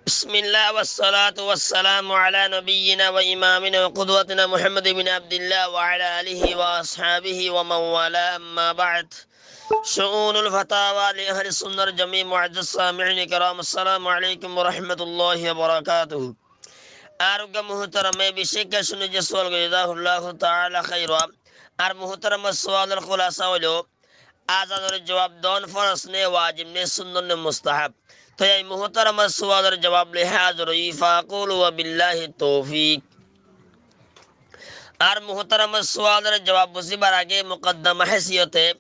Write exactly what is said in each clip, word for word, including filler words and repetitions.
بسم الله والصلاة والسلام على نبينا وإمامنا وقدوتنا محمد بن عبد الله وعلى آله وأصحابه ومن والاه، أما بعد. شؤون الفتاوى لأهل السنة الجميع. معزز سامعين الكرام، السلام عليكم ورحمة الله وبركاته. Ar uggwá muhtarama e beci kessú nizor sual goijjé, جزاه الله تعالى خيرا. Ar muhtaramar sualor hulasa óilo, azanor juwab don foroz né, wajib né, sunnot né, mustahab. Toi ei muhtaramar sualor juwab loi házir óiyi, فأقول وبالله التوفيق. Ar muhtaramar sualor juwab buzíbar age mukaddama hésiyote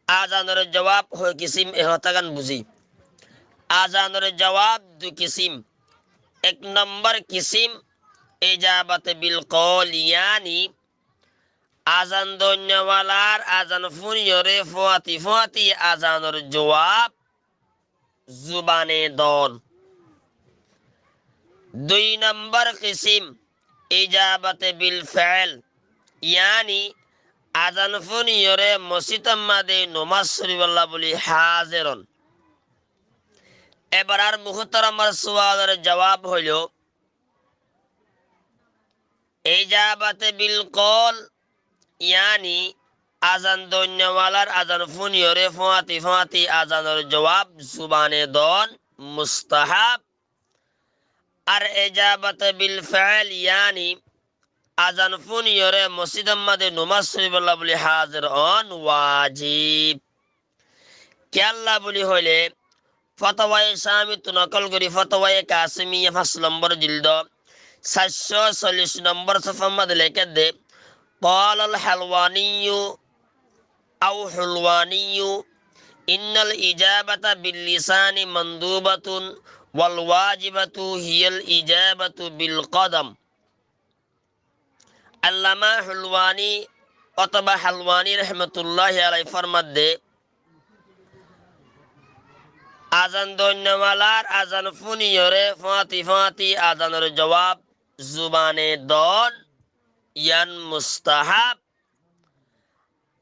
azanor juwab hoi kisim e hotágan buzí. Azanor juwab dui kisim. Ek nombor kisim, ijabate bil kaul, yaáni azan doinnawalar azan fúniyoré fúañti fúañti azanor juwab zubane don. Dui nombor kisim, ijabate bil feél, yaáni azan fúniyoré mosídor máze nomás foribólla buli házir on. Ebar ar muhtaramar sualor juwab óilo, ijabate bil kaul, yaáni azan doinnawalar azan fúniyoré fúañti fúañti azanor juwab zubane don mustahab. Ar ijabate bil feél, yaáni azan fúniyoré mosídor máze nomás foribólla buli házir on wajib. Kiyólla buli hoilé, Fatawaye Cámittú nokol gorí, Fatawaye Kasimiya fañs nombor jildo, sair cót sollic nombor sófar máze lekédde, قال الحلواني أو حلواني: إن الإجابة باللسان مندوبة، والواجبة هي الإجابة بالقدم. Allama Hulwani otóba Halwani rahmatulláhi alaihi formadde, azan doinnawalar azan fúniyoré fúañti fúañti azanor juwab zubane don, yián mustahab.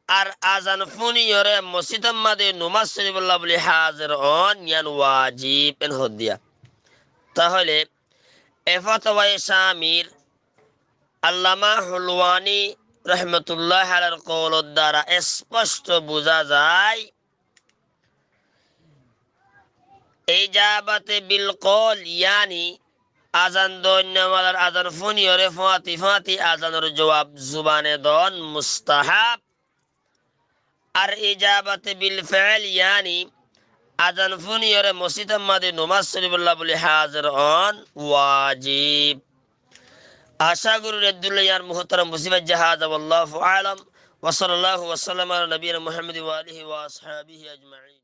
Ar azan fúniyoré mosídor máze nomás foribólla buli házir on, yián wajib, en hoddé. Tahóile e Fatawaye Cámir Allama Hulwani rahmatulláhi alaihir koulor duara esposto buzá zai, ijabate bil kaul, yaáni azan doinnawalar azan fúniyoré fúañti fúañti azanor juwab zubane don mustahab. Ar ijabate bil feél, yaáni azan fúniyoré mosídor máze nomás foribólla buli házir on wajib. Acá gorí eddúr loi ar muhtaram buzí faijjó. هذا والله أعلم، وصلى الله وسلم على نبينا محمد وآله وأصحابه أجمعين.